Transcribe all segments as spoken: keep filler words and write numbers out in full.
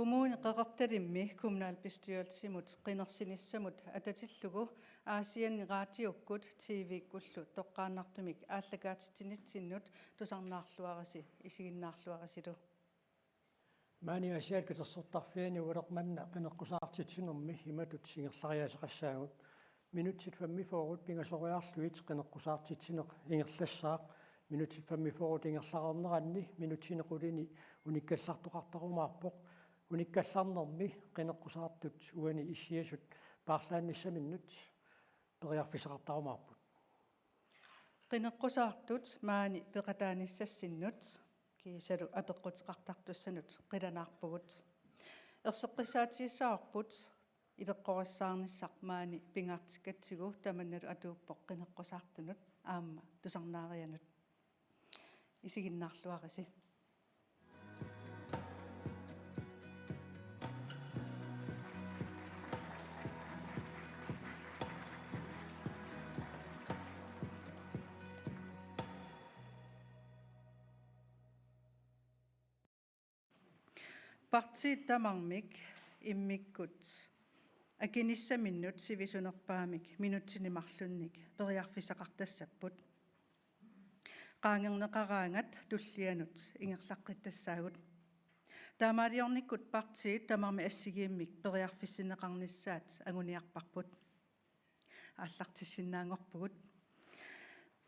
Kommune Qeqertalimmi kommunalbestyrelsimut qinersinissamut atatillugu Aasianni Raatiukkut T V-kkullu toqqaannartumik aallakaatitsinitsinnut tusarnaarluarisi, isiginnaarluarisilu. Maani Aasiaat katersortarfiani ualeq manna qineqqusaartitsinermi imatut ingerlariaaseqassaagut: minutsit femogfyrre pingasoriarlugit qineqqusaartitsineq ingerlassaaq. Minutsit femogfyrre ingerlareerneranni minutsini qulini unikkallartoqartarumaarpoq. Unikkallarnermi qineqqusaartut uani issiasut paarlaannissaminnut periarfissaqartarumaarput. Qineqqusaartut maani peqataanissassinnut kiisalu apeqquteqartartussanut qilanaarpugut. Erseqqissaatigissavarput ileqqorissaarnissaq maani pingaartikkatsigu, tamannalu atuuppoq qineqqusaartunut aamma tusarnaarianut. Isiginnaarluarisi. Partiit tamarmik immikkut akinissaminnut sivisunerpaamik minutsini marlunnik periarfissaqartassapput. Qaangerneqaraangat tullianut ingerlaqqittassaagut. Taamaaliornikkut partiit tamarmik assigiimmik periarfissinneqarnissaat anguniarparput. Aallartissinnaanngorpugut.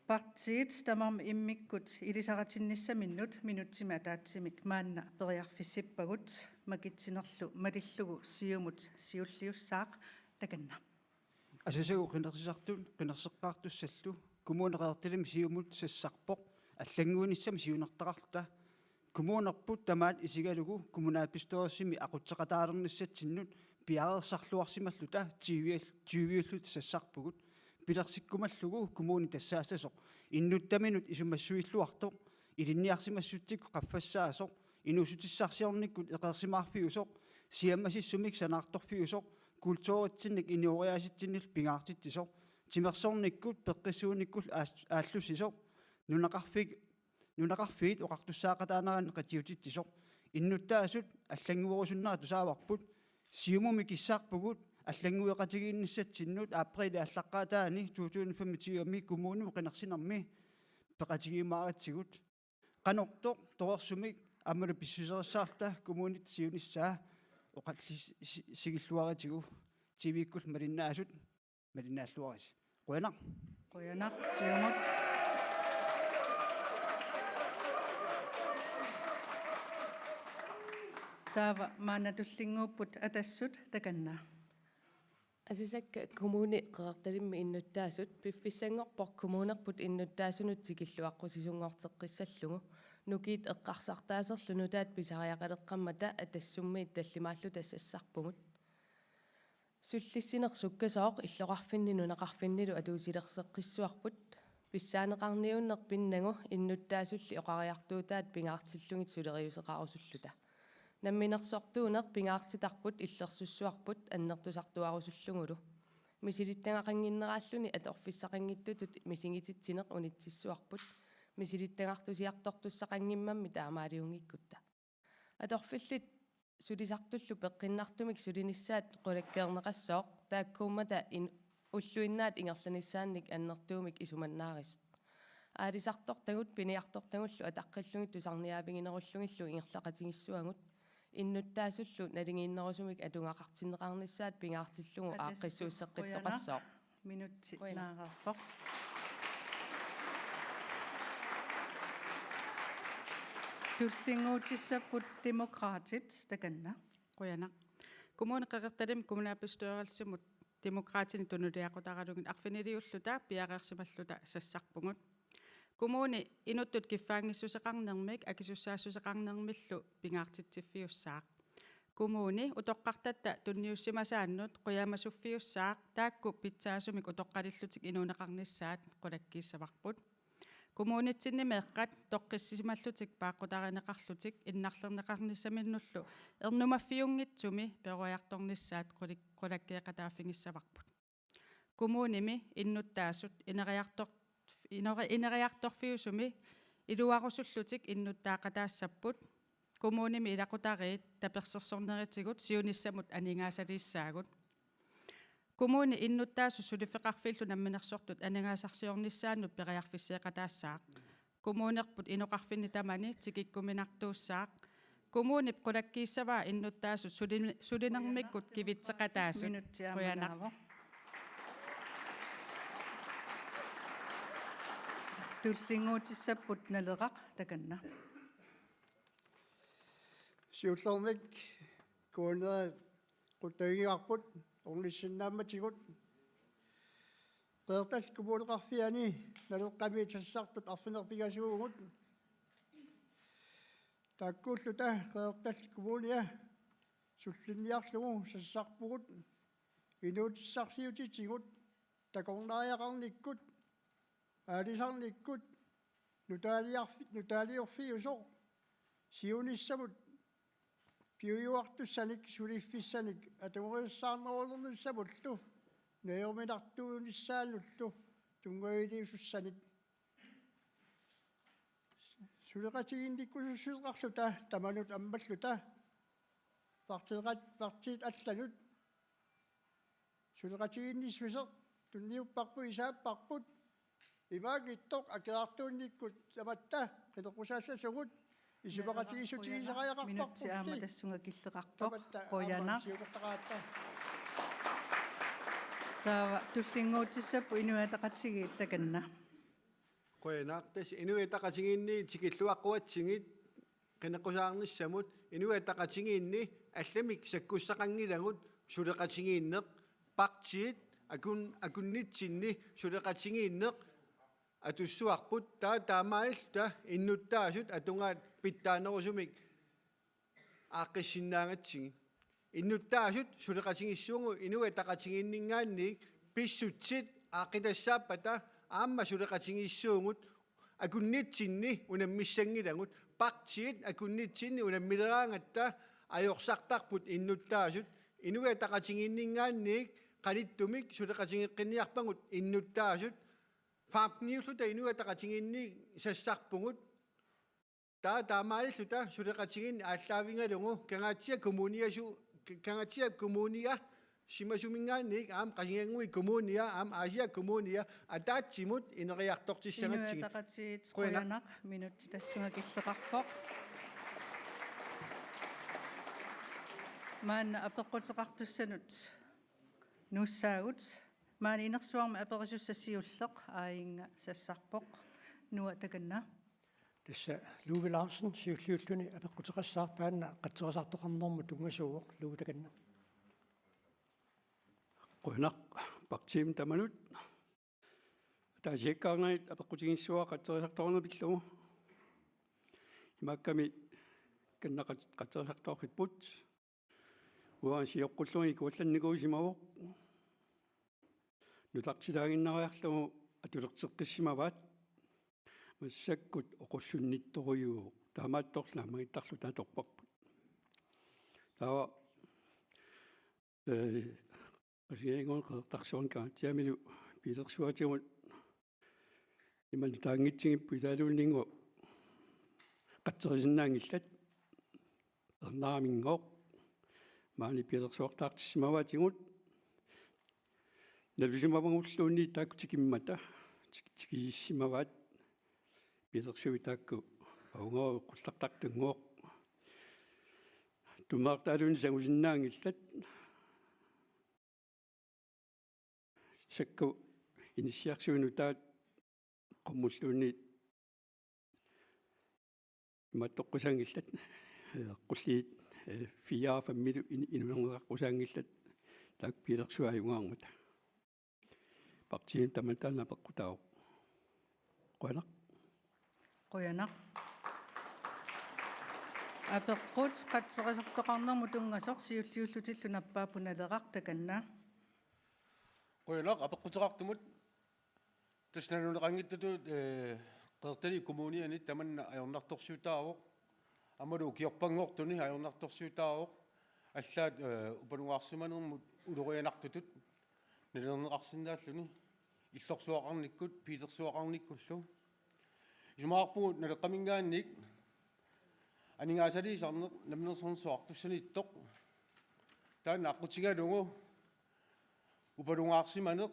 Partiit tamarmik immikkut ilisaritinnissaminnut minutsimik ataatsimik maanna periarfissippagut. Makitsinerlu malillugu Siumut siulliussaaq, takanna. Asasagut qinersisartut qinerseqqaartussallu Kommune Qeqertalimmi Siumut sassarpoq allannguinissami siunertaqarluta. Kommunerput tamaat isigalugu kommunalbestyrelsimi aqutseqataalernissatsinnut piareersarluarsimalluta tyve-, tyve-lluta sassarpugut. Pilersikkumallugu kommuni tassaassasoq innuttaminut isumassuilluartoq, ilinniarsimassutsikkut qaffassaasoq, inuussutissarsiornikkut eqeersimaarfiusoq, siammasissumik sanaartorfiusoq, kulturitsinnik inooriaasitsinnillu pingaartitsisoq, timersornikkut peqqissuunikkullu aas-, aallussisoq, nunaqarfik-, nunaqarfiit oqartussaaqataanerannik qitiutitsisoq, innuttaasut allannguerusunnerat tusaavarput. Siumumi kissarpugut allanngueqatigiinnissatsinnut aprilip aallaqqaataani to tusind femogtyve-mi kommunimut qinersinermi peqatigiumaaratsigut. Qanortoq torersumik aammalu pissuserissaarluta kommunip siunissaa oqallis-, si-, sigilluaritigu. T V-kkullu malinnaasut malinnaalluarisi. Qujanaq. Qujanaq, Siumut. Taava maanna tullinnguupput Atassut, takanna. Asasakka Kommune Qeqertalimmi innuttaasut. Piffissanngorpoq kommunerput innuttaasunut tikilluaqqusisunngorteqqissallugu. Nukiit eqqarsartaaserlu nutaat pisariaqaleqqammata Atassummiit tallimaalluta sassarpugut. Sullissineq sukkasooq illoqarfinni nunaqarfinnilu atuutilerseqqissuarput. Pissaaneqarniunneq pinnagu innuttaasulli oqariartuutaat pingaartillugit suleriuseqarusulluta. Namminersortuuneq pingaartitarput illersussuarput annertusartuarusullugulu. Misilittagaqannginneralluni atorfissaqanngitsutut misigititsineq unitsissuarput. Misilittagartusiartortussaqanngimmammi taamaaliunngikkutta. Atorfillit sulisartullu peqqinnartumik sulinissaat qulakkeerneqassooq, taakkuummata in-, ulluinnaat ingerlanissaannik annertuumik isumannaarisut. Aalisartortagut piniartortagullu ataqqillugit tusarniaaviginerullugillu ingerlaqatigiissuagut. Innuttaasullu naligiinnerusumik atugaqartinneqarnissaat pingaartillugu Atassut, aaqqissuusseqqittoqassooq. Qujanaq. Minutsi Qujanaq. Naareerpoq. Tullinnguutissapput Demokraatit, takanna. Qujanaq. Kommune Qeqertalimmi kommunalbestyrelsimut Demokraatinit tunuliaqutaralugit arfiniliulluta piareersimalluta sassarpugut. Kommuni inuttut kiffaanngissuseqarnermik akisussaassuseqarnermillu pingaartitsiffiussaaq. Kommuni utoqqartatta tunniussimasaannut qujamasuffiussaaq, taakku pitsaasumik utoqqalillutik inuuneqarnissaat qulakkiissavarput. Kommunitsinni meeqqat toqqissisimallutik paaqqutarineqarlutik innarlerneqarnissaminnullu ernumaffiunngitsumi peroriartornissaat qulik-, qulakkeeqataaffigissavarput. Kommunimi innuttaasut ineriartor-, ineri-, ineriartorfiusumi iluarusullutik innuttaaqataassapput. Kommunimi ilaqutariit tapersersornerisigut siunissamut aningaasaliissaagut. Kommuni innuttaasut suliffeqarfiillu namminersortut aningaasarsiornissaannut periarfisseeqataassaaq. Kommunerput inoqarfinni tamani tikikkuminartuussaaq. Kommunip qulakkiissavaa innuttaasut suli-, sulinermikkut kivitseqataasut. Minutsi aamma. Qujanaq. Naavoq. Tullinnguutissapput Naleraq, takanna. Siullermik kommunequtagigarput ornissinnaammatigut. Qeqertallit Kommuneqarfiani Naleqqami sassartut arfineq-pingasuuvugut. Taakkuulluta Qeqertallit Kommunia sullinniarlugu sassarpugut. Inuutissarsiutitigut, takornariaqarnikkut, aalisarnikkut, nutaaliarfi-, nutaaliorfiusoq, siunissamut piujuartussanik suliffissanik atugarissaarnerulernissamullu najuminartuunissaanullu tunngaviliisussanik. Suleqatigiinnikkusussuseqarluta tamanut ammalluta partiiqat-, partiit allanut suleqatigiinnissuseq tunniupparput, isaapparput, imaanngitsoq akerartuunnikkut tamatta qineqqusaassaasugut isumaqatigiissutigisariaqarparpulli. Minutsi aamma tassunga killeqarpoq. Tamatta aamma. Qujanaq. Siunertaqaatta. Taava tullinnguutissapput Inuit Ataqatigiit, takanna. Qujanaq, tassa Inuit Ataqatigiinni tikilluaqquatsigit qineqqusaarnissamut. Inuit Ataqatigiinni allamik sakkussaqanngilagut suleqatigiinneq, partiit akun-, akunnitsinni suleqatigiinneq atussuarput, taava taamaalilluta innuttaasut atugaat pitsaanerusumik aaqqissinnaangatsigit. Innuttaasut suleqatigiissuugut Inuit Ataqatigiinninngaanniit pissutsit aaqqilassaappata aamma suleqatigiissuugut akunnitsinni unammissanngilagut. Partiit akunnitsinni unammileraangatta ajorsartarput innuttaasut. Inuit Ataqatigiinninngaanniit qanittumik suleqatigeeqqinniarpagut innuttaasut. Femteniulluta Inuit Ataqatigiinni sassarpugut. Taava taamaalilluta suleqatigiinneq aallaavigalugu Kangaatsiaq Kommuniasu-, Kangaatsiaq Kommunia simasuminngaanniit aamma Qasigiannguit Kommunia aamma Aasiaat Kommunia ataatsimut ineriartortissagatsigit. Inuit Ataqatigiit. Qujanaq. Qujanaq, minutsi tassunga killeqarpoq. Maanna apeqquteqartussanut nuussaagut. Maani inersuarmi aperisussaq siulleq Aajunga sassarpoq. Noah, takanna. Tassa Love Larsen siulliulluni apeqquteqassaaq, taanna qatserisartoqarnermut tunngasuuvoq. Love, takanna. Qujanaq partiimi tamanut. Ataasiakkaarnerit apeqqutigiissavara qatserisartoqarneq pillugu. Imaakkami kannaqat qatserisartoqarfipput. Uanga sioqqullugu ikuallannikuusimavoq. Nutartilaaginnariarlugu atulerteqqissimavaat. Massakkut oqussunnittorujuuvoq. Taamaattorli aammagittaallu taava torparput. Taava, ee, Qasigiannguani Qeqertarsuarni Kangaatsiamilu pilersuatigut imannak taanngitsigippu ilaaluunninnguaq qatserisinnaanngillat. Ernaminngooq maani pilersuartaartissimavaatigut. Nalusimavagulluunniit taakku tikimmata tik-, tikisissimavaat. Pilersuit taakku avunga eqqullartartunngooq. Tummeqartaaluunniit sangusinnaanngillat. Sakku inissiarsuit nutaat qummulluunniit imaattoqqusaanngillat, ee, qulliit, ee, fire femmilu in-, inuuneqaqqusaanngillat, taakku pilersuit ajungaarmata. Partiimi tamanut taanna apeqqutaavoq. Qujanaq. Qujanaq. Apeqqut qatserisartoqarnermut tunngasoq siulliullutillu nappaapput Naleraq, takanna. Qujanaq apeqquteqartumut. Tassa naluneqanngitsutut, ee, Qeqertalik Kommuniani tamanna ajornartorsiutaavoq. Aammalu ukiorpanngortuni ajornartorsiutaavoq. Allaat, ee, upanuarsimanermut ulorianartutut nalilerneqarsinnaalluni illorsuaqarnikkut, pilersuaqarnikkullu. Isumaqarpugut Naleqqaminngaanniit aningaasaliisarneq namminersornersuaq artussaniittoq. Taanna aqqutigalugu upalungaarsimaneq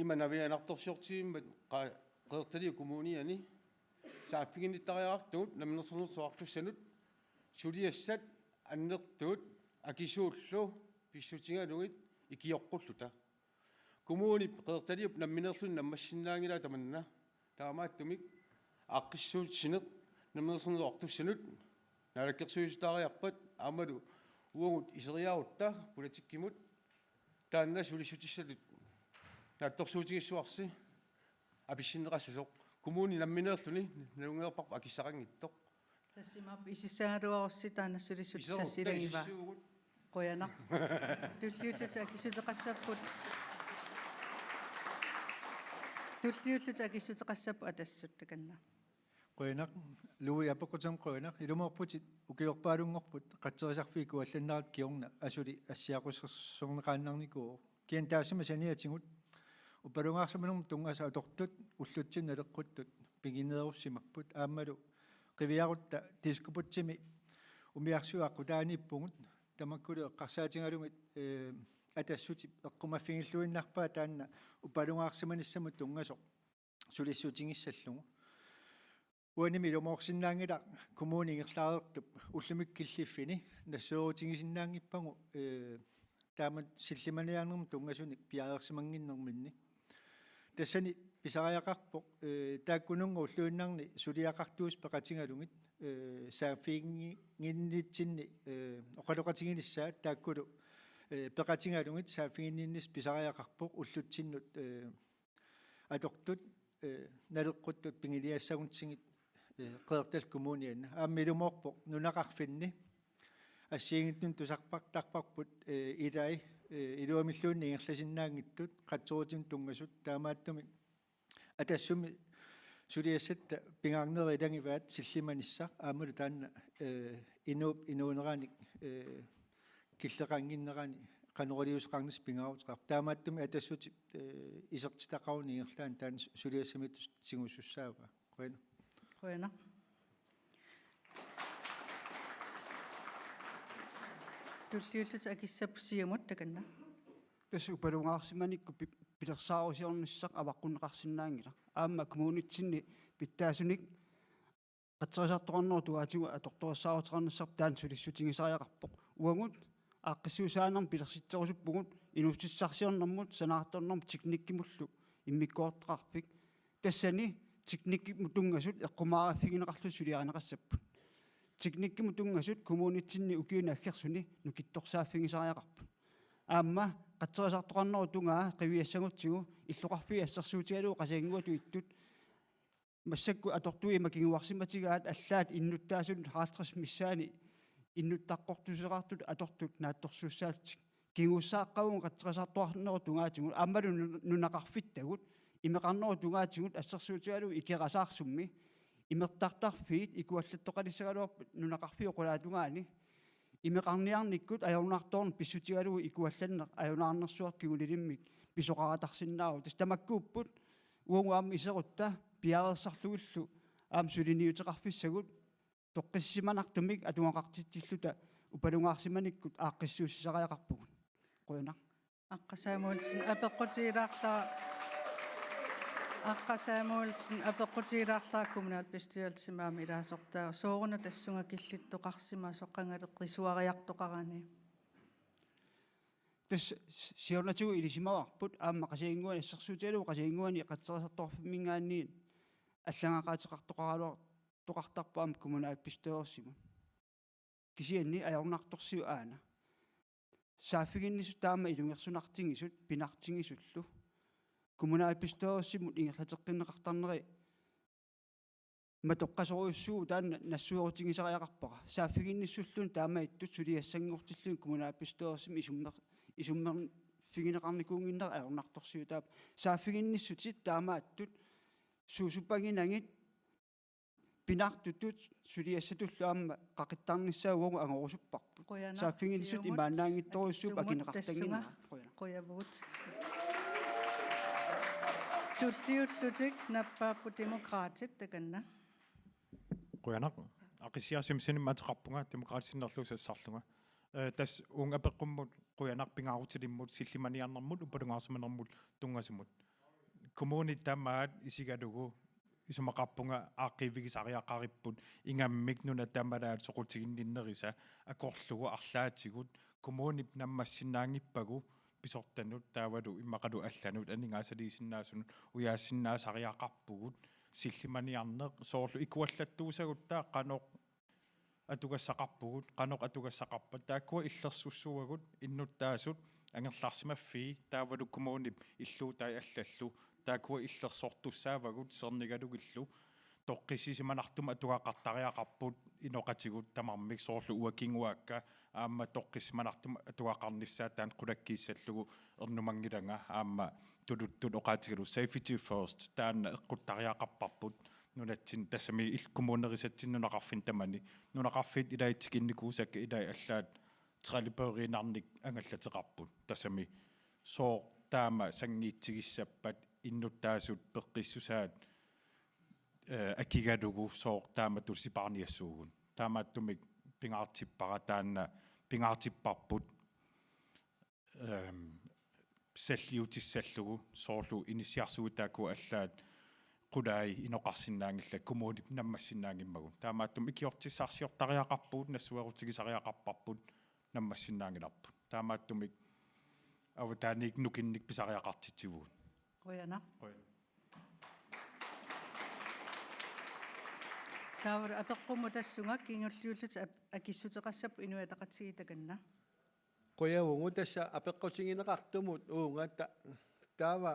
ima navianartorsiortigimmata qa-, Qeqertaliup Kommuniani saaffiginnittariaqartugut namminersornersuaq artussanut suliassat annertuut akisuullu pissutigalugit ikioqqulluta. Kommunip Qeqertaliup nammineerluni naammassinnaanngilaat tamanna. Taamaattumik aaqqissuussineq namminersornersuaq artussanut naalakkersuisutaariarpat aammalu uagut iseriarutta politikkimut taanna sulissutissatut naatsorsuutigissuarsi apissinneqassasoq. Kommuni nammineerluni nalunngeerparput akissaqanngitsoq. Tassimaappoq isissagaluarussi taanna sulissutissassi ilagivaat. Iserutta isissuugut. Qujanaq. Tulliullutik akissuteqassapput. Tulliullutik akissuteqassapput Atassut, takanna. Qujanaq. Louis, apeqqutit qujanaq. Ilumoorputit ukiorpaalunngorput qatserisarfiit ikuallannerat kingorna asuli assiaqqusersorneqaannarnikuuvoq. Kisianni taassuma saniatigut upalungaarsimanermut tunngasoq atortut ullutsinnut naleqquttut pigineerussimapput, aammalu qiviarutta Diskobugtimi umiarsuit aqqutaaniippugut, tamakkulu eqqarsaatigalugit, eh, Atassutip eqqumaffigilluinnarpaa taanna upalungaarsimanissamut tunngasoq sulissutigissallugu. Uanimi ilumoorsinnaanngilaq kommuni ingerlareertup ullumi killiffini nassuerutigisinnaanngippagu, eh, taamatut sillimaniarnermut tunngasunik piareersimannginnerminni. Tassani pisariaqarpoq, eh, taakkununnga ulluinnarni suliaqartuusut peqatigalugit, eh, saaffiginnitsinni, eh, oqaloqatiginissaat taakkulu, eh, peqatigalugit saaffiginninnissaq pisariaqarpoq ullutsinnut, eh, atortut, eh, naleqquttut piginiassagutsigit, eh, Qeqertalik Kommuniani. Aamma ilumoorpoq nunaqarfinni assigiinngitsunik tusarpartarparput, eh, ilai, eh, iluamilluunniit ingerlasinnaanngitsut qatserutinik tunngasut, taamaattumik Atassumi suliassatta pingaarnerit ilagivaat sillimanissaq aammalu taanna, eh, inuup inuuneranik, eh, killeqannginnerani qanoq iliuuseqarnissaq pingaaruteqarpoq. Taamaattumik Atassutip, eh, isertitaqaruni ingerlaannaq taanna suliassamiittut tigusussaavaa. Qujanaq. Qujanaq. Tulliullutik akissapput Siumut, takanna. Tassa upalungaarsimanikkut pi-, pilersaarusiornissaq avaqqunneqarsinnaanngilaq. Aamma kommunitsinni pitsaasunik qatserisartoqarnerup tungaatigut atortorissaaruteqarnissarput taanna sulissutigisariaqarpoq. Uagut aaqqissuussaanermut pilersitserusuppugut inuussutissarsiornermut, sanaartornermut teknikkimullu immikkoortoqarfik. Tassani teknikkimut tunngasut eqqumaariffigineqarlutik suliarineqassapput. Teknikkimut tunngasut kommunitsinni ukiuni aggersuni nukittorsaaffigisariaqarput. Aamma qatserisartoqarnerup tungaa qiviassagutsigu illoqarfiit assersuutigalugu Qasigiannguatut ittut massakkut atortuit ima kinguarsimatigaat, allaat innuttaasunut halvtreds missaani innuttaqqortussuseqartut atortut naatsorsuussaallutik. Kingussaaqqavugut qatserisartoqarnerup tungaatigut aammalu nun-, nunaqarfittagut imeqarnerup tungaatigut assersuutigalugu Ikerasaarsummi imertartarfiit ikuallattoqalissagaluarput nunaqarfiup qulaatungaani. Imeqarniarnikkut ajornartoorneq pissutigalugu ikuallanneq ajunaarnersuaq kingulilimmik pisoqaratarsinnaavoq. Tassa tamakkuupput uagut aamma iserutta piareersarlugillu aamma suliniuteqarfissagut toqqissisimanartumik atugaqartitsilluta upalungaarsimanikkut aaqqissuussisariaqarpugut. Qujanaq. Aqqa Samuelsen apeqqutigilaarlara. Aqqa Samuelsen apeqqutigilaarlara kommunalbestyrelsimi aamma ilaasortaavoq. Sooruna tassunga killittoqarsimasoq qangali qisuariartoqarani? Tassa s-, siornatigut ilisimavarput aamma Qasigiannguani assersuutigalugu Qasigiannguani qatserisartoqarfimminngaanniit allagaqaateqartoqaraluar-, toqartarpoq aamma kommunalbestyrelsimut. Kisianni ajornartorsiut aana. Saaffiginnissut taama ilungersunartigisut pinartigisullu. Kommunalbestyrelsimut ingerlateqqinneqartarneri matoqqasorujussuuvoq taanna nassuerutigisariaqarpara. Saaffiginnissulluunniit taamaattut suliassanngortillugit kommunalbestyrelsimi isummer-, isummerfigineqarnikuunnginnera ajornartorsiutaavoq. Saaffiginnissutit taamaattut suusuppaginagit pinartutut suliassatullu aamma qaqittarnissaa uagut angorusupparput. Qujanaq. Saaffiginnissut Siumut, imaannaanngitsorujussuupput akissummut, akineqartannginnera. Tassunga. Qujanaq. Qujavugut. Tulliullutik nappaapput Demokraatit, takanna. Qujanaq. Aqissiaq Simonsenimik ateqarpunga, Demokraatit sinnerlugu sassarlunga. Eh, tassa uunga apeqqummut qujanaq pingaarutilimmut, sillimaniarnermut, upalungaarsimanermut tunngasumut. Kommunit tamaat isigalugu isumaqarpunga aaqqiivigisariaqaripput ingammik nuna tamalaat soqutiginninnerisa akorlugu arlaatigut kommunip nammassinnaanngippagu pisortanut taavalu immaqalu allanut aningaasaliisinnaasunut ujaassinnaasariaqarpugut sillimaniarneq soorlu ikuallattuusagutta qanoq atugassaqarpugut, qanoq atugassaqarpat, taakkua illersussaagut, innuttaasut angerlarsimaffii, taavalu kommunip illuutai allallu, taakkua illersortussaavagut sernigalugillu, toqqissisimanartumik atugaqartariaqarput inoqatigut tamarmik soorlu uanga kinguaakka, aamma toqqissisimanartumik atugaqarnissaat taanna qulakkiissallugu ernumanngilanga, aamma tuluttut oqaatigalugu safety first, taanna eqquttariaqarparput, nunatsinni tassami il-, kommunerisatsinni nunaqarfinni tamani. Nunaqarfiit ilai tikinnikuusakka ilai allaat trillebøriinnarnik angallateqarput. Tassami sooq taama sanngiitsigissappat innuttaasut peqqissusaat, eh, akigalugu sooq taamatut sipaarniassuugut. Taamaattumik pingaartippara taanna pingaartipparput. Ehm, salliutissallugu soorlu inissiarsuit taakku allaat qulai inoqarsinnaanngillat kommunip nammassinnaanngimmagu. Taamaattumik ikiortissarsiortariaqarpugut, nassuerutigisariaqarparput, nammassinnaanngilarput. Taamaattumik avataaniit nukinnik pisariaqartitsivugut. Qujanaq. Qujanaq. Taava apeqqummut tassunga kingulliullutik ap-, akissuteqassapput Inuit Ataqatigiit takanna. Qujavugut, tassa apeqqutigineqartumut uunga ta-, taava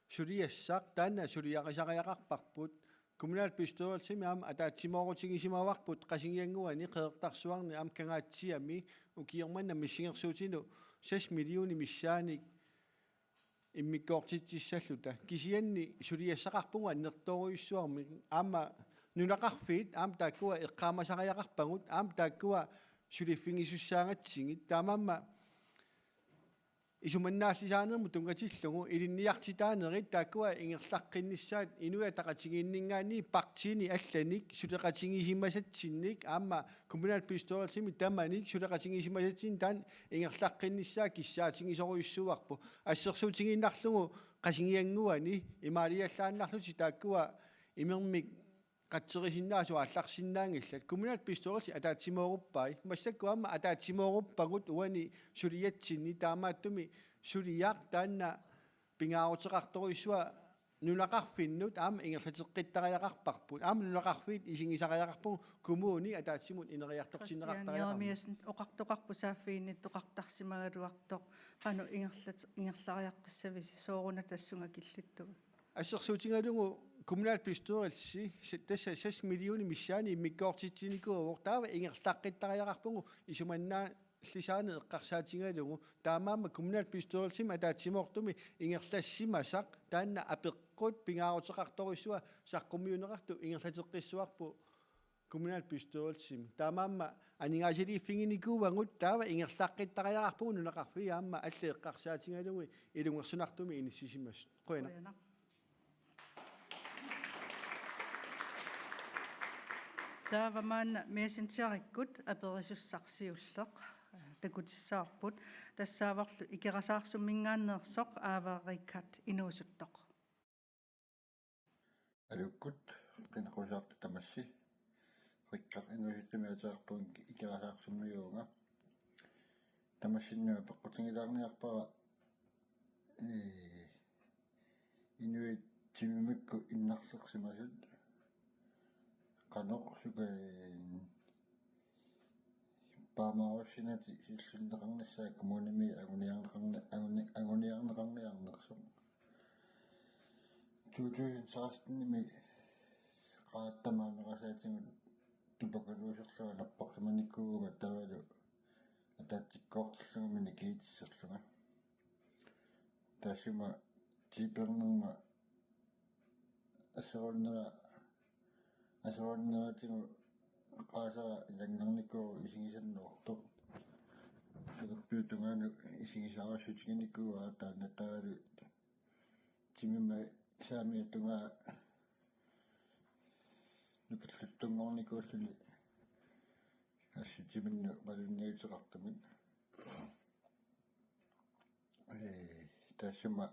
suliassaq taanna suliarisariaqarparput. Kommunalbestyrelsimi aamma ataatsimoorutigisimavagut Qasigiannguani, Qeqertarsuarni aamma Kangaatsiami ukioq manna missingersuutinut seks millionit missaannik immikkoortitsissalluta. Kisianni suliassaqarpugut annertoorujussuarmik. Aamma nunaqarfiit aamma taakkua eqqaamasariaqarpagut, aamma taakkua suliffigisussaagatsigu. Taamaammat isumannaallisaanermut tunngatillugu ilinniartitaanerit taakkua ingerlaqqinnissaat Inuit Ataqatigiinninngaanniit partiini allanik suleqatigisimasatsinnik aamma kommunalbestyrelsimi tamanik suleqatigisimasatsinnik taanna ingerlaqqinnissaa kissaatigisorujussuuarput. Assersuutigiinnarlugu Qasigiannguani imaaliallaannarlutik taakkua imermik qatserisinnaasoq aallarsinnaanngillat. Kommunalbestyrelsi ataatsimooruppai. Massakkut aamma ataatsimooruppagut uani suliatsinni, taamaattumik suliaq taanna pingaaruteqartorujussuaq nunaqarfinnut aamma ingerlateqqittariaqarparput. Aamma nunaqarfiit isigisariaqarpagut kommuni ataatsimut ineriartortinneqartariaqarmat. Kristian Jeremiassen, oqartoqarpoq saaffiginnittoqartarsimagaluartoq, qanoq ingerlat-, ingerlariaqqissavisi, sooruna tassunga killittugut? Assersuutigalugu kommunalbestyrelsi se-, tassa seks millionit missaanni immikkoortitsinikuuvoq, taava ingerlaqqittariaqarpugut isumannaa- lisaaneq eqqarsaatigalugu, taamaammat kommunalbestyrelsimi ataatsimoortumi ingerlassimasaq taanna apeqqut pingaaruteqartorujussuaq saqqummiunneqartoq ingerlateqqissavarput kommunalbestyrelsimi. Taamaammat aningaasaliiffiginikuuagut, taava ingerlaqqittariaqarpugut nunaqarfiit aamma allat eqqarsaatigalugit ilungersunartumik inissisimasut. Qujanaq. Qujanaq. Taava maanna Messengerikkut aperisussaq siulleq, eh, takutissavarput. Tassaavorlu Ikerasaarsuminngaanneersoq Aava Rikard inuusuttoq. Aluukkut, qineqqusaartut tamassi. Rikard inuusuttumi ateqarpunga, Ikerasaarsumiuuvunga. Tamassinnut apeqqutigilaarniarpara, ee, inuit timimikkut innarlersimasut qanoq suka-, paamaarussinati sillinneqarnissaa kommunimi anguniarneqarni-, anguni-, anguniarneqarniarnersoq. To tusind seksten-imi Qaattami Ameraasaatigut tupakkaluuserlunga napparsimanikuuvunga taavalu ataatsikkoortillunga minikitsisserlunga. Taassuma tiipernerma aserornera-, aserorneratigut qaasara ilanngornikuuvoq isigisannuartoq. Silerpiup tungaanut isigisaarussutiginikuuara taanna taavalu timimma saamiata tungaa nukilluttunngornikuulluni assutiminnut malunniuteqartumik. Ee, taassuma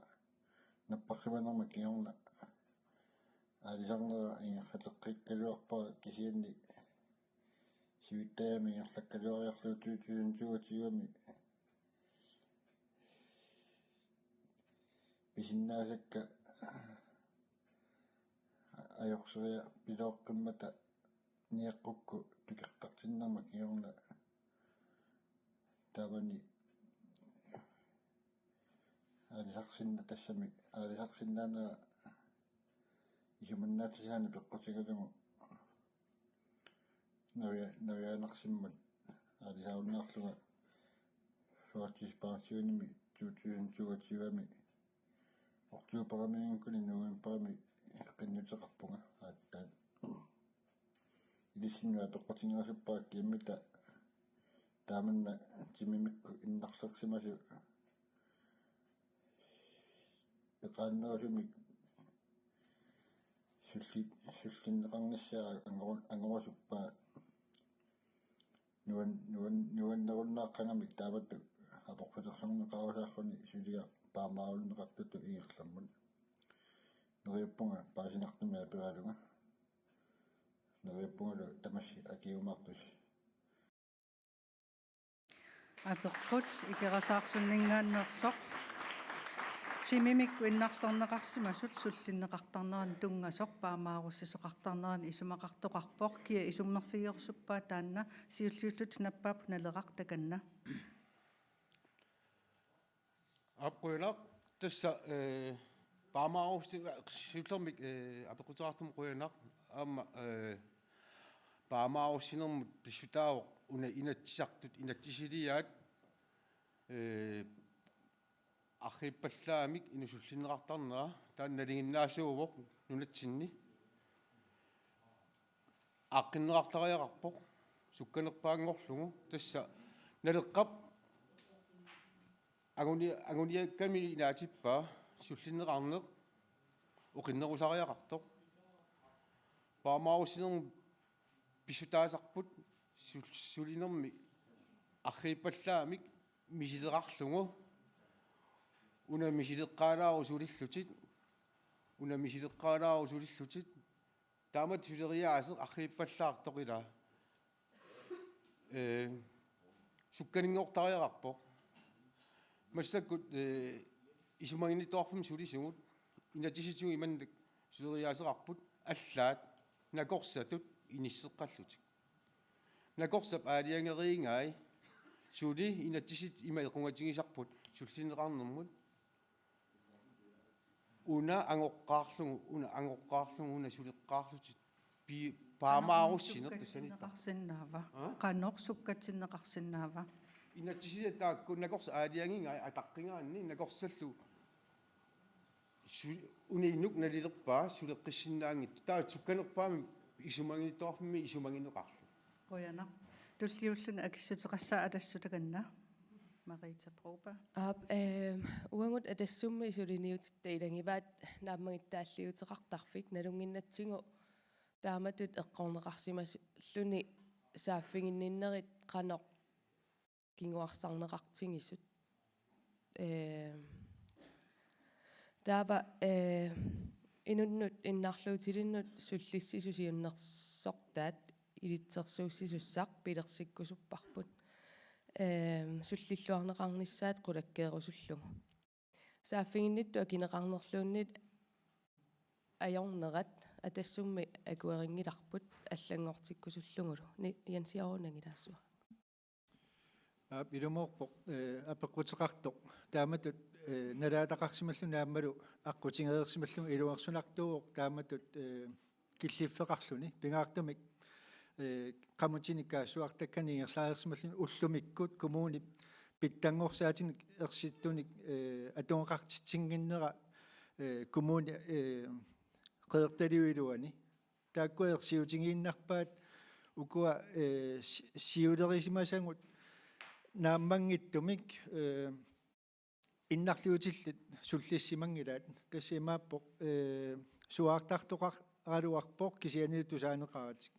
napparsimanerma kingorna aalisarnera ingerlateqqikkaluarpara, kisianni sivitsaagami ingerlakkaluariarlugu to tusind toogtyve-mi pisinnaasakka ajorseriarpilooqqimmata niaqqukku tukeqqartinnerma kingorna taamani aalisarsinna-, tassami aalisarsinnaanera isumannaatitaani peqqutigalugu navia-, navianarsimmat aalisaarunnaarlunga førtidspensionimi to tusind toogtyve-mi oktoberimiinngakkuni novemberimi qinnuteqarpunga aatsaat. Ilissinnut apeqqutigerusuppara kimmita taamanna timimikkut innarlersimasut eqaannerusumik sulli-, sullinneqarnissaa angoru-, angorusuppaa. Nuan-, nuan-, nuannerunnaaqqagamik taamatut aporfilersorneqarusaarluni suliaq paamaarunneqartutut ingerlammut. Neriuppunga paasinartumik aperalunga. Neriuppungalu tamassi akiumaartusi. Apeqqut Ikerasaarsunninngaanneersoq. Timimikkut innarlerneqarsimasut sullinneqartarneranut tunngasoq paamaarussisoqartarneranut isumaqartoqarpoq. Kia isummerfigerusuppaa taanna? Siulliullutit nappaapput Naleraq, takanna. Aap, qujanaq. Tassa, eh, paamaarussi-, siullermik, eh, apeqquteqartumut qujanaq. Aamma, eh, paamaarussinermut pissutaavoq una Inatsisartut inatsisiliaat, eh, arriippallaamik inuk sullinneqartarnera, taanna nalinginnaasuuvoq nunatsinni. Aaqqinneqartariaqarpoq sukkanerpaanngorlugu. Tassa Naleqqap anguni-, anguniakkami inaatippaa sullinneqarneq oqinnerusariaqartoq. Paamaarussinermut pissutaasarput sul-, sulinermi arriippallaamik misileqarlugu. Una misileqqaalaaruk sulillutit. Una misileqqaalaaruk sulillutit. Taamatut suleriaaseq arriippallaartoq ilaa, eh, sukkaninngortariaqarpoq. Massakkut, eh, isumaginnittoqarfimmut sulisugut inatsisitigut imannak suleriaaseqarput allaat nakorsatut inisseqqallutik. Nakorsap aalajangeriigai suli inatsisit ima equngatigisarput sullinneqarnermut. Una angoqqaarlugu, una angoqqaarlugu, una suleqqaarlutit pi-, paamaarussineq tassaniippa. Qanoq sukkatsinneqarsinnaava? Aa? Qanoq sukkatsinneqarsinnaava? Inatsisiliat taakku nakorsap aalajangigai ataqqigaanni nakorsallu su-, una inuk nalilerpaa suleqqissinnaanngitsoq. Taava sukkanerpaamik isumaginnittoqarfimmi isumagineqarlu. Qujanaq. Tulliulluni akissuteqassaaq Atassut, takanna. Marita Broberg. Aap, ehm, uagut Atassummi suliniutitta ilagivaat naammagittaalliuteqartarfik, nalunnginnatsigu taamatut eqqorneqarsimalluni saaffiginninnerit qanoq kinguarsarneqartigisut. Ehm, taava, eh, inunnut innarluutilinnut sullissisut siunnersortaat ilitsersuussisussaq pilersikkusupparput, ehm, sullilluarneqarnissaat qulakkeerusullugu. Saaffiginnittut akineqarnerluunniit ajornerat Atassummi akuerinngilarput allanngortikkusullugulu. Ni-, Jens Jørgen angilaassua. Aap, ilumoorpoq, eh, apeqquteqartoq. Taamatut, eh, nalaataqarsimalluni aammalu aqqutigereersimalluni iluarsunartuuvoq taamatut, eh, killiffeqarluni. Pingaartumik, eh, qamutinik kaassuartakkani ingerlareersimalluni ullumikkut kommunip pitsanngorsaatinut ersittunik, eh, atugaqartitsinnginnera, eh, kommuni, eh, qeqertaliup iluani. Taakku ersiutigiinnarpaat ukua, eh, si-, siulerisimasagut naammanngitsumik, eh, innarliutillit sullissimanngilaat. Tassa imaappoq, eh, suaartartoqaraluarpoq kisianni tusaaneqaratik.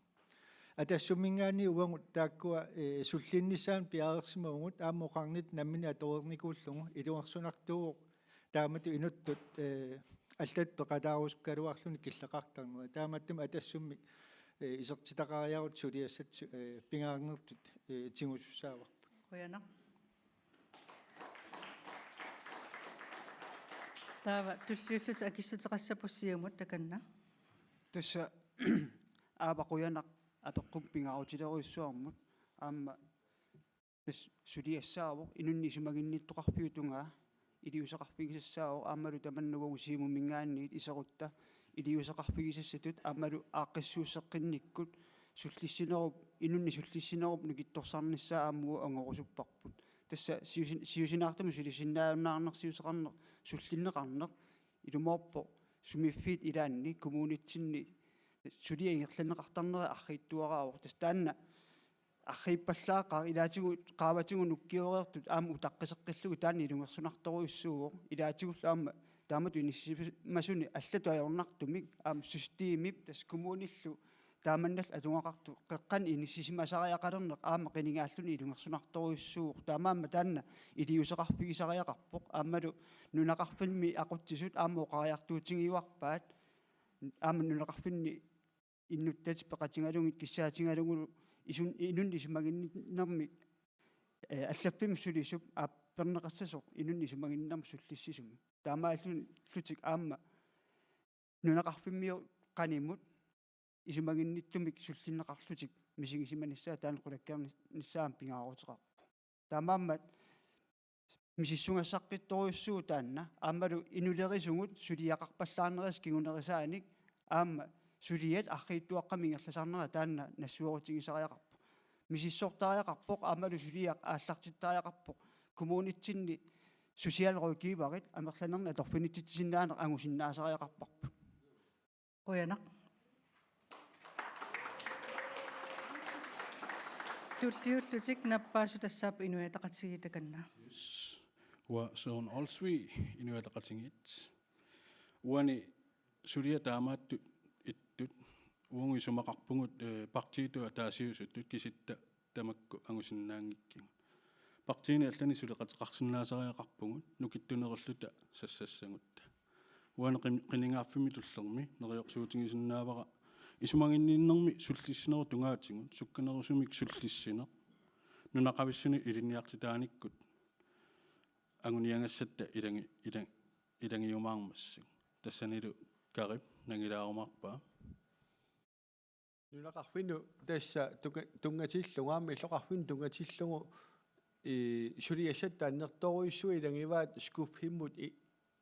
Atassumminngaanniit uagut taakkua, eh, sullinnissaannut piareersimavugut, aamma oqarnittut nammineq atoreernikuullugu. Ilungersunartuuvoq taamatut inuttut, eh, allatut peqataarusukkaluarluni killeqartarneri. Taamaattumik Atassummik, eh, isertitaqariarutta suliassat su-, eh, pingaarnertut, eh, tigusussaavarput. Qujanaq. Taava tulliullutik akissuteqassapput Siumut, takanna. Tassa aap qujanaq apeqqummut pingaarutilerujussuarmut, aamma tassa suliassaavoq inunnik isumaginnittoqarfiup tungaa iliuuseqarfigisassaavoq, aammalu tamanna uagut Siumumminngaanniit iserutta iliuuseqarfigisassatut aammalu aaqqissuusseqqinnikkut sullissinerup, inunnik sullissinerup nukittorsarnissaa aamma uagut angorusupparput. Tassa siusin-, siusinaartumik sulisinnaajunnaarnersiuteqarneq, sullinneqarneq ilumoorpoq sumiiffiit ilaanni kommunitsinni suliaq ingerlanneqartarnera arriitsuaraavoq. Tassa taanna arriippallaaqaaq, ilaatigut qaavatigut nukkioreertut aamma utaqqiseqqillugu taanna ilungersunartorujussuuvoq. Ilaatigullu aamma taamatut inissisimasuni allatut ajornartumik aamma systemip tassa kommunillu taamannallu atugaqartoq qeqqanut inissisimasariaqalerneq aamma qinigaalluni ilungersunartorujussuuvoq. Taamaammat taanna iliuuseqarfigisariaqarpoq. Aammalu nunaqarfimmi aqutsisut aamma oqariartuutigiuarpaat, aamma nunaqarfinni innuttatik peqatigalugit kissaatigalugulu isun-, inunnik isumaginninnermik, eh, allaffimmik sulisup aapperneqassasoq inunnik isumaginninnermik sullissisumik. Taamaallutik aamma nunaqarfimmiut qanimut isumaginnittumik sullinneqarlutik misigisimanissaat taanna qulakkeernissaa aamma pingaaruteqarpoq. Taamaammat misissugassaqqittorujussuuvoq taanna, aammalu inulerisugut suliaqarpallaarnerisa kingunerisaanik, aamma suliat arriitsuaqqamik ingerlasarnera taanna nassuerutigisariaqarpoq. Misissortariaqarpoq aammalu suliaq aallartittariaqarpoq. Kommunitsinni socialrådgiverit amerlanernik atorfinitsitsisinnaaneq angusinnaasariaqarparput. Qujanaq. Tulliullutik nappaasut tassaapput Inuit Ataqatigiit, takanna. Yes. Uanga Søren Olsvig, Inuit Ataqatigiit. Uani suliat taamaattut ittut uagut isumaqarpugut, eh, partiitut ataasiusuttut kisitta tamakku angusinnaanngikkigut. Partiini allani suleqateqarsinnaasariaqarpugut nukittunerulluta sassassagutta. Uani qin-, qinigaaffimmi tullermi neriorsuutigisinnaavara isumaginninnermi sullissinerup tungaatigut sukkanerusumik sullissineq nunaqavissunut ilinniartitaanikkut anguniagassatta ilangi-, ilang-, ilangiumaarmassuk. Tassanilu Karip nangilaarumaarpaa. Nunaqarfinnut tassa tunga-, tunngatillugu, aamma illoqarfinnut tunngatillugu, ii, suliassat annertoorujussuit ilagivaat skuffimmut i-,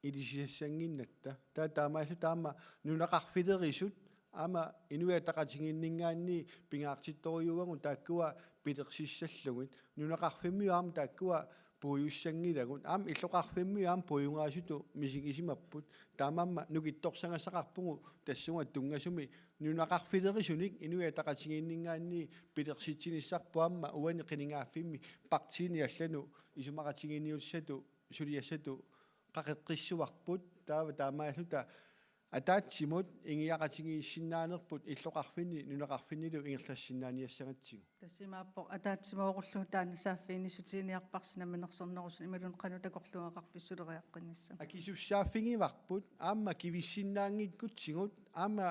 ilisisassannginnatta. Taava taamaalluta aamma nunaqarfilerisut, aamma Inuit Ataqatigiinninngaanniit pingaartittorujuuagut taakkua pilersissallugit. Nunaqarfimmiut aamma taakkua puigussanngilagut. Aamma illoqarfimmiut aamma puigugaasutut misigisimapput. Taamaammat nukittorsagassaqarpugut tassunga tunngasumik nunaqarfilerisunik Inuit Ataqatigiinninngaanniit pilersitsinissarput aamma uani qinigaaffimmi partiini allanut isumaqatigiinniutissatut suliassatut qaqeqqissuarput, taava taamaalluta ataatsimut ingiaqatigiissinnaanerput illoqarfinni nunaqarfinnilu ingerlassinnaaniassagatsigu. Tassa imaappoq ataatsimoorullunga taanna saaffiginnissutiginiarparsi namminersornerusuni imaluunniit qanoq takorluugaqarpisi suleriaqqinnissamut. Akisussaaffigivarput aamma kivissinnaanngikkutsigut aamma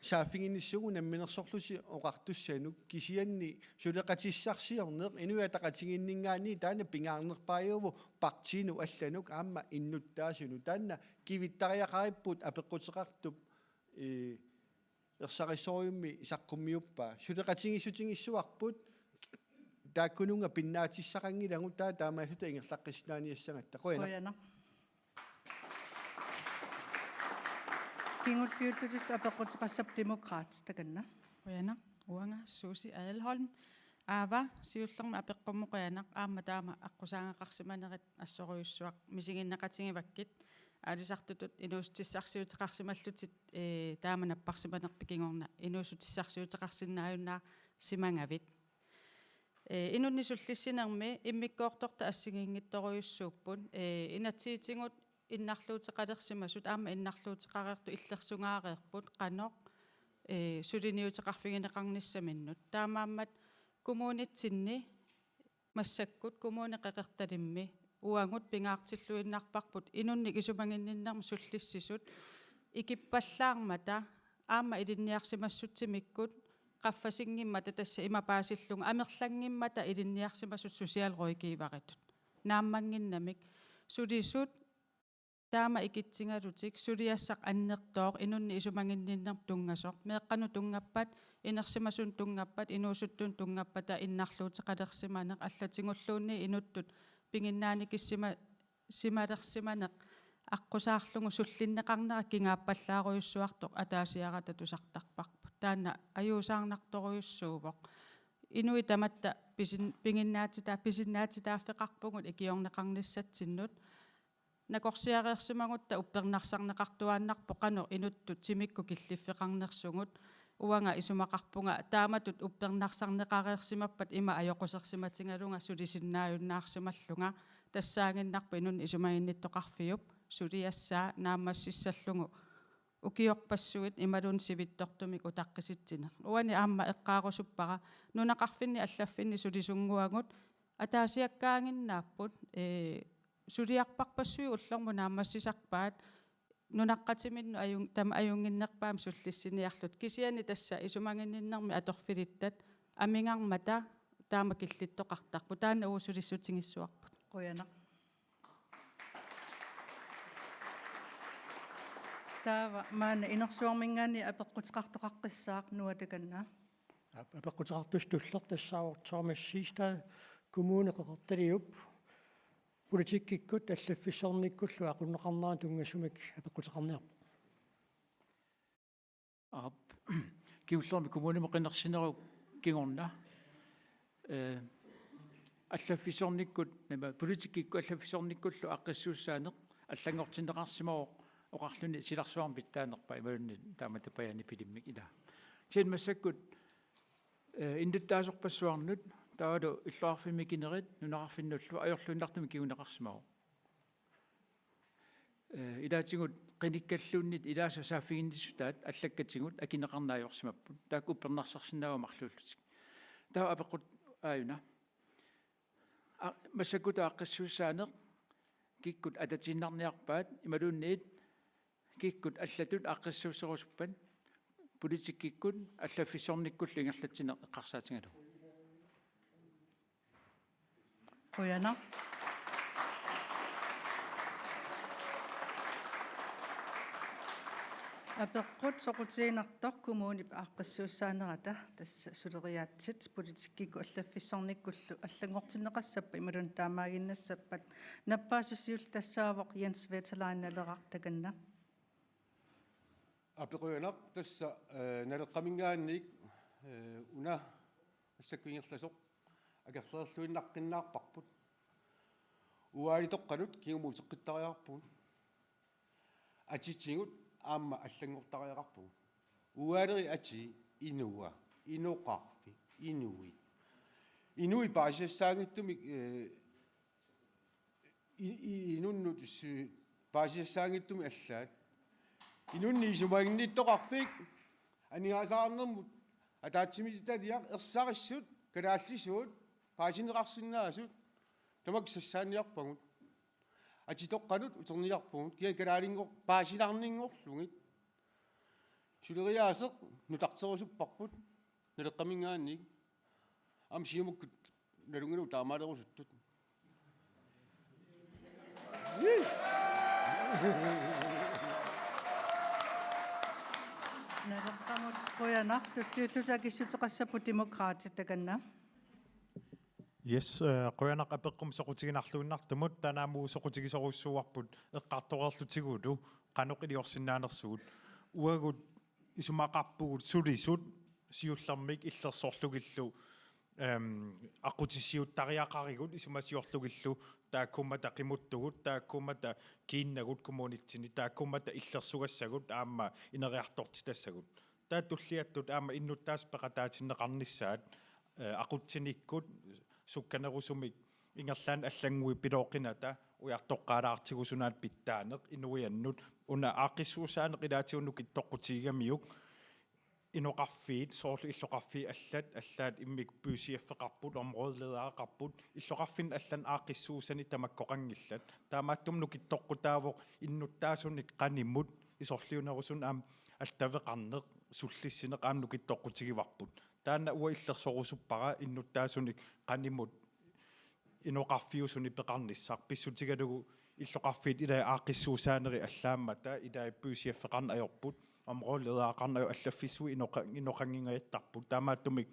saaffiginissuugut namminersorlusi oqartussanut, kisianni suleqatissarsiorneq Inuit Ataqatigiinninngaanniit taanna pingaarnerpaajuvoq partiinut allanut aamma innuttaasunut. Taanna kivittariaqaripput apeqquteqartup, ee, ersarissorujussuarmik saqqummiuppaa. Suleqatigiissutigissavarput taakkununnga pinnaatissaqanngilagut, taava taamaalluta ingerlaqqissinnaaniassagatta. Qujanaq. Qujanaq. Kingulliullutitut apeqquteqassapput Demokraatit, takanna. Qujanaq, uanga Susie Adelholm. Aava, siullermik apeqqummut qujanaq, aamma taama aqqusaagaqarsimanerit assorujussuaq misiginneqatigivakkit, aalisartutut inuussutissarsiuteqarsimallutit, ee, taama napparsimanerpit kingorna inuussutissarsiuteqarsinnaajunnaarsimagavit. Ee, inunnik sullissinermi immikkoortortat assigiinngitsorujussuupput. Ee, inatsisitigut innarluuteqalersimasut aamma innarluuteqareertut illersugaareerput qanoq ee, suliniuteqarfigineqarnissaminnut. Taamaammat kommunitsinni massakkut Kommune Qeqertalimmi uagut pingaartilluinnarparput inunnik isumaginninnermik sullissisut ikippallaarmata aamma ilinniarsimassutsimikkut qaffasinngimmata, tassa ima paasillunga amerlanngimmata ilinniarsimasut socialrådgiveritut. Naammannginnamik sulisut taama ikitsigalutik suliassaq annertooq inunnik isumaginninnermut tunngasoq. Meeqqanut tunngappat, inersimasunut tunngappat, inuusuttunut tunngappata innarluuteqalersimaneq allatigulluunniit inuttut piginnaannikissima-, simalersimaneq aqqusaarlugu sullinneqarnera kingaappallaarujussuartoq ataasiarata tusartarparput. Taanna ajuusaarnartorujussuuvoq. Inuit tamatta pisin-, piginnaatita-, pisinnaatitaaffeqarpugut ikiorneqarnissatsinnut. Nakorsiareersimagutta uppernarsarneqartuaannarpoq qanoq inuttut timikkut killiffeqarnersugut. Uanga isumaqarpunga taamatut uppernarsarneqareersimappat ima ajoqusersimatigalunga sulisinnaajunnaarsimallunga. Tassaaginnarpoq inunnik isumaginnittoqarfiup suliassaa naammassissallugu ukiorpassuit imaluunniit sivitsortumik utaqqisitsineq. Uani aamma eqqaarusuppara nunaqarfinni allaffinni sulisunnguagut ataasiakkaaginnaapput, ee, suliarparpassuit ullormut naammassisarpaat nunaqqatiminnut ajun-, tamaat ajunnginnerpaamik sullissiniarlutik. Kisianni tassa isumaginninnermi atorfilittat amigarmata taama killittoqartarput. Taanna uagut sulissutigissavarput. Qujanaq. Taava maanna inersuarminngaanniit apeqquteqartoqaqqissaaq, Noah, takanna. Aap, apeqquteqartussaq tulleq tassaavoq Thomas Siegstad, Kommune Qeqertaliup politikkikkut allaffissornikkullu aqunneqarnerani tunngasumik apeqquteqarniarpoq. Aap, kingullermik kommunimut qinersinerup kingorna, ee, allaffissornikkut, nama, politikkikkut allaffissornikkullu aaqqissuussaaneq allanngortinneqarsimavoq oqarluni silarsuarmi pitsaanerpaaq imaluunniit taamatut pajaani pilimmik, ilaa. Kisianni massakkut, ee, innuttaasorpassuarnut taavalu illoqarfimmi akinerit nunaqarfinnullu ajorluinnartumik kinguneqarsimavoq. Ee, ilaatigut qinikkalluunniit ilaasa saaffiginnissutaat allakkatigut akineqarneq ajorsimapput. Taakku uppernarsarsinnaavagut marluullutik. Taava apeqqut aajuna. A-, massakkut aaqqissuussaaneq, kikkut atatiinnarniarpaat imaluunniit kikkut allatut aaqqissuusserusuppat politikkikkut allaffissornikkullu ingerlatsineq eqqarsaatigalugu. Qujanaq. Apeqqut soqutiginartoq kommunip aaqqissuussaanerata, tassa suleriaatsit politikkikkut allaffissornikkullu allanngortinneqassappat imaluunniit taamaaginnassappat. Nappaassusiullu tassaavoq Jens Veterlai Naleraq, takanna. Aap, qujanaq, tassa, ee, Naleqqaminngaanniit, ee, una massakkut ingerlasoq akerlilerluinnaqqinnaarparput. Uaalitoqqanut kingumut uteqqittariaqarpugut. Atitigut aamma allanngortariaqarpugut. Uaalerit atii, inua, inoqarfik, inuit. Inuit paasisassaanngitsumik, ee, i-, i-, inunnut s-, paasisassaanngitsumik allaat. Inunnik isumaginnittoqarfik, aningaasaqarnermut ataatsimiititaliaq, ersarissut, kalaallisuut, paasineqarsinnaasut, tamakku sassaanniarpagut. Atitoqqanut uterniarpugut, kisianni kalaalinngor-, paasinarninngorlugit. Suleriaaseq nutarterusupparput Naleqqaminngaanniit. Aamma Siumukkut nalunngilagut taamaalerusutut. Naleqqamut qujanaq, tulliullutik akissuteqassapput Demokraatit, takanna. Yes, eh, qujanaq apeqqummi soqutiginarluinnartumut, taanna aamma uagut soqutigisorujussuuarput eqqartoreerlutigulu qanoq iliorsinnaanersugut. Uagut isumaqarpugut sulisut siullermik illersorlugillu, ehm, aqqutissiuuttariaqarigut isumasioqarlugillu, taakkuummata qimuttugut, taakkuummata kiinnagut kommunitsinni, taakkuummata illersugassagut aamma ineriartortitassagut. Taava tulliattut aamma innuttaasut peqataatinneqarnissaat, eh, aqutsinikkut sukkanerusumik ingerlaannaq allannguit pilooqinata ujartoqqaalaartigu sunaana pitsaaneq inuiannut, una aaqqissuussaaneq ilaatigut nukittoqqutigigamiuk, inoqarfiit, soorlu illoqarfiit allat, allaat immikkut bychefeqarput, områdeledereqarput, illoqarfinni allani aaqqissuussani tamakkoqanngillat. Taamaattumik nukittoqqutaavoq innuttaasunik qanimut, isorliunerusunik aamma attaveqarneq, sullissineq aamma nukittoqqutigivarput. Taanna uanga illersorusuppara innuttaasunik qanimut inoqarfiusuni peqarnissaq, pissutigalugu illoqarfiit ilai aaqqissuussaanerit allaammata, ilai bychefeqarneq ajorput, områdeledereqarneq ajorput, allaffissuit inoqa-, inoqanngingajattarput. Taamaattumik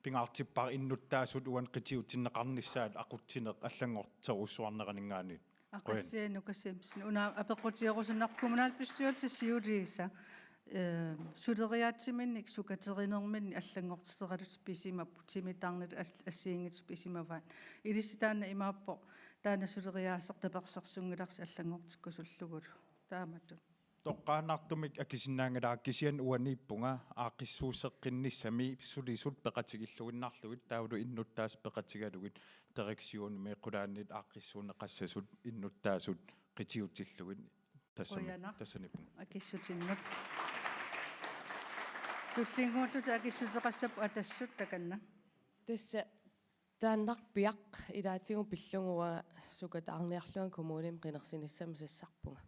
pingaartippara innuttaasut uani qitiutinneqarnissaat aqutsineq allanngorterujussuarneraninngaanniit. Qujan. Aqassianukassi una apeqqutigerusunnarpoq kommunalbestyrelsip siuliisa, eh, suleriaatsiminnik sukaterinerminni allanngortiterialutik pisimapput, timitaarnit as-, assigiinngitsut pisimavaat. Ilissi taanna imaappoq, taanna suleriaaseq tapersersunngilarsi allanngortikkusullugulu. Taamatut. Toqqaannartumik akisinnaanngilara, kisianni uaniippunga aaqqissuusseqqinnissami sulisut peqatigilluinnarlugit, taavalu innuttaasut peqatigalugit, direktionimi qulaaniit aaqqissuunneqassasut innuttaasut qitiutillugit tassami-, Qujanaq. Tassaniippunga. Akissutinnut. Tullinnguullutik akissuteqassapput Atassut, takanna. Tassa taannarpiaq ilaatigut pillugu uanga sukataarniarlunga kommunimi qinersinissami sassarpunga.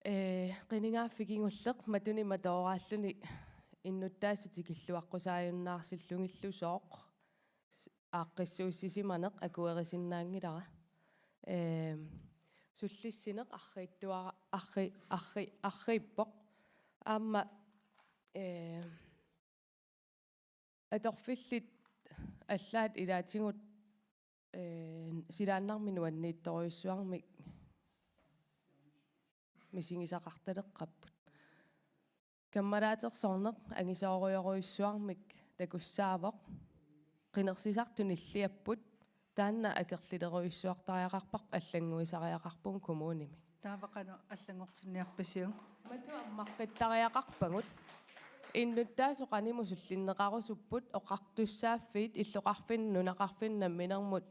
Ee, qinigaaffik kingulleq matuni matooraalluni innuttaasut tikilluaqqusaajunnaarsillugillusooq aaqqissuussisimaneq akuerisinnaanngilara. Ee, sullissineq arriitsuara-, arri-, arri-, arriippoq. Aamma, ee, atorfillit allaat ilaatigut, ee, silaannarmik nuanniitsorujussuarmik misigisaqartaleqqapput. Kammalaatersorneq angisoorujorujussuarmik takussaavoq. Qinersisartut nilliapput, taanna akerlilerujussuartariaqarparput, allannguisariaqarpugut kommunimi. Taava qanoq allanngortinniarpisiuk? Matu ammaqqittariaqarpagut. Innuttaasut qanimut sullinneqarusupput, oqartussaaffiit illoqarfinni nunaqarfinni namminermut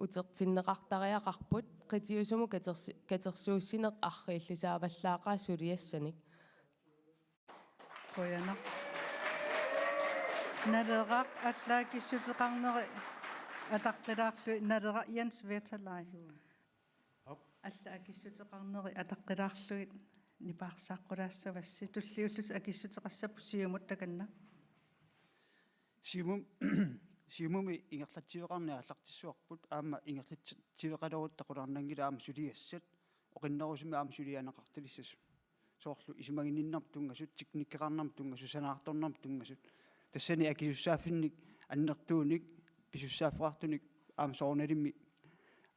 utertinneqartariaqarput, qitiusumut katersi-, katersuussineq arriillisaavallaaqaaq suliassanik. Qujanaq. Naleraq, allat akissuteqarneri ataqqilaarlugit, Naleraq Jens Wetterlein. Hop. Allat akissuteqarneri ataqqilaarlugit nipaarsaaqqulaassavassi, tulliullutik akissuteqassapput Siumut, takanna. Siumum-, Siumumi ingerlatsiveqarneq aallartissuarput, aamma ingerlatsiveqalerutta qularnanngilaq aamma suliassat oqinnerusumik aamma suliarineqartalissasut. Soorlu isumaginninnermut tunngasut, teknikkeqarnermut tunngasut, sanaartornermut tunngasut. Tassani akisussaaffinnik annertuunik pisussaaffeqartunik aamma soorunalimi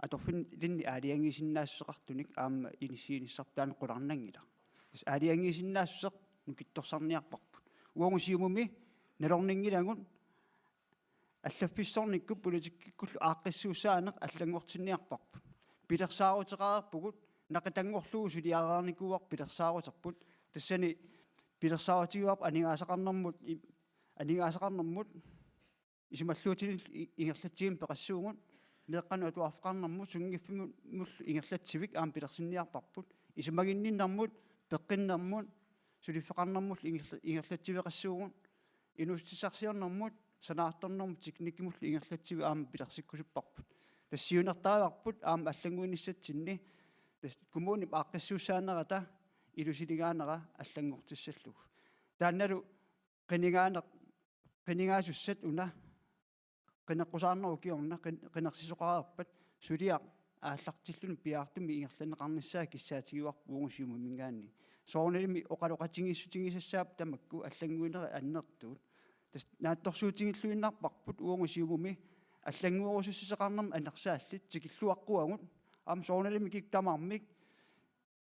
atorfinni aalajangiisinnaassuseqartunik aamma inissiinissarput taanna qularnanngilaq. Tassa aalajangiisinnaassuseq nukittorsarniarparput. Uagut Siumumi nalorninngilagut allaffissornikkut politikkikkullu aaqqissuussaaneq allanngortinniarparput. Pilersaaruteqareerpugut, naqitanngorlugu suliareernikuuarput pilersaaruterput. Tassani pilersaarutigaarput aningaasaqarnermut, i-, aningaasaqarnermut isumalluutinik i-, ingerlatsivimmi peqassuugut, meeqqanut atuarfeqarnermut, sunngiffimullu ingerlatsivik aamma pilersinniarparput, isumaginninnermut, peqqinnermut, suliffeqarnermullu ingerla-, ingerlatsiveqassuugut, inuussutissarsiornermut, sanaartornermut, teknikkimullu ingerlatsivik aamma pilersikkusupparput. Tassa siunertarivarput aamma allannguinissatsinni, tassa kommunip aaqqissuussaanerata ilusiligaanera allanngortissallugu. Taannalu qinigaaneq, qinigaasussat una qineqqusaarnerup kingorna qin-, qinersisoqareerpat suliaq aallartilluni piaartumik ingerlanneqarnissaa kissaatigivarput uagut Siumuminngaanniit. Soorunalimi oqaloqatigiissutigisassaapput tamakku allannguinerit annertuut. Tassa naatsorsuutigilluinnarparput uagut Siumumi allannguerusussuseqarnermut anersaallit tikilluaqquagut. Aamma soorunalimi kikkut tamarmik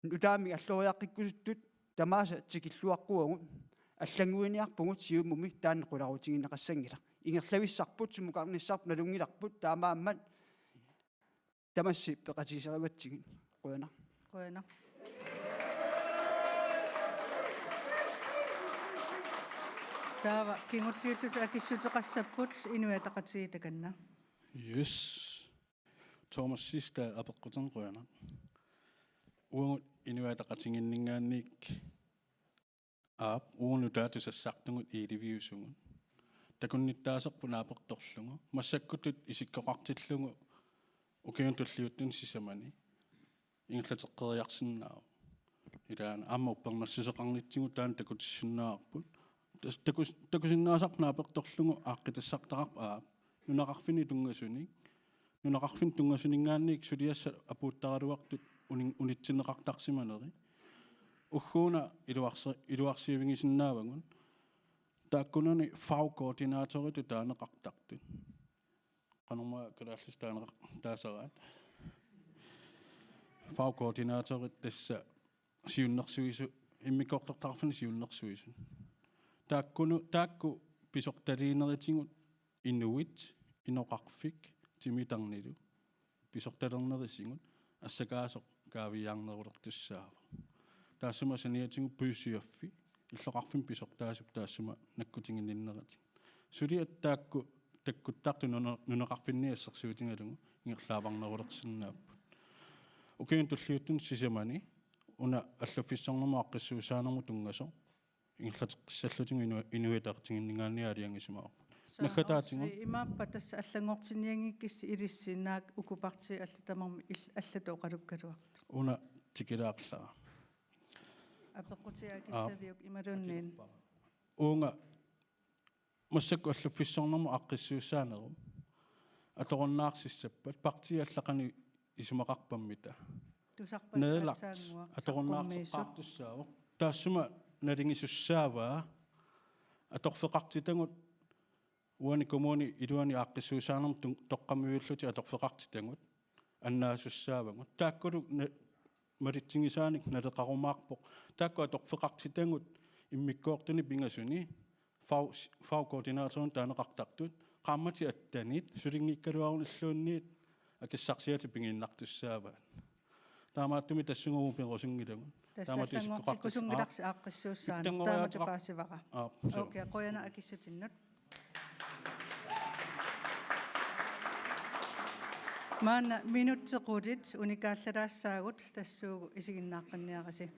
nutaamik alloriaqqikkusuttut tamaasa tikilluaqquagut, allannguiniarpugut Siumumi taanna qularutigineqassanngilaq. Ingerlavissarput, sumukarnissarput nalunngilarput, taamaammat tamassi peqatigisarivatsigit. Qujanaq. Qujanaq. Taava kingulliullutik akissuteqassapput Inuit Ataqatigiit, takanna. Yes. Thomas Siegstad apeqquternik qujanaq. Uagut Inuit Ataqatigiinninngaanniit Aap, uagut nutaatut sassartugut iiliviusugut. Takunnittaaserput naapertorlugu. Massakkutut isikkoqartillugu ukiuni tulliuttuni sisamani ingerlateqqeriarsinnaavoq. Ilaana aamma uppernassuseqarnitsigut taanna takutissinnaavarput. Tas-, takus-, takusinnaasarput naapertorlugu aaqqitassartaqarpoq, aap, nunaqarfinni tunngasunik. Nunaqarfinni tunngasuninngaanniit suliassat apuuttaraluartut unin-, unitsinneqartarsimaneri. Ugguuna iluarse-, iluarsiivigisinnaavagut. Taakkunani fagkoordinatoritut taaneqartartut. Qanormaa kalaallisut taaneqar-, taasaraat. Fagkoordinatorit tassa siunnersuisu-, immikkoortortaqarfinni siunnersuisut. Taakkunu-, taakku pisortaliinerisigut inuit, inoqarfik, timitarnilu pisortalernerisigut assakaasoq kaaviiaarnerulertussaavoq. Taassuma saniatigut puissiaffi illoqarfimmi pisortaasup taassuma nakkutiginninneratik. Suliat taakku takkuttartut nuna-, nunaqarfinni assersuutigalugu ingerlaavarnerulersinnaapput. Ukiuni tulliuttuni sisamani una allaffissornermut aaqqissuussaanermut tunngasoq ingerlateqqissallutigu inu-, inuiaqatigiinninngaanniit aalajangiisimavarput. Soorlu naggataatigut. Imaappa tassa allanngortinnianngikkissi ilissi naak uku partiit allat tamarmik il-, allatut oqalukkaluartut? Una tikilaarlara. Apeqqutit akissaviguk imaluunniit. Uunga massakkut allaffissornermut aaqqissuussaanerup atorunnaarsissappat partiit allat qanoq isumaqarpammita? Tusarpaat. Nederlagt aatsaannguaq atorunnaarsissaavoq. Saqqummiisoq. Taassuma nalingisussaavaa atorfeqartitagut uani kommuni iluani aaqqissuussaanermut tun-, toqqammaviullutik atorfeqartitagut annaasussaavagut. Taakkulu na-, malitsigisaanik naleqarumaarpoq. Taakku atorfeqartitagut immikkoortuni pingasuni fag-, fagkoordinatorermut taaneqartartut qaammatit attenit sulinngikkaluarunilluunniit akissarsiatit pigiinnartussaavaat. Taamaattumik tassunga uagut perusunngilagut. Tassa taama allanngortikkusunngilarsi aaqqissuussaaneq. Mittanngoriartoqar-, taamatut paasivara. Aap, suu. Okay, qujanaq akissutinnut. Maanna minutsit qulit unikaallalaassaagut, tassuugu isiginnaaqqinniarisi.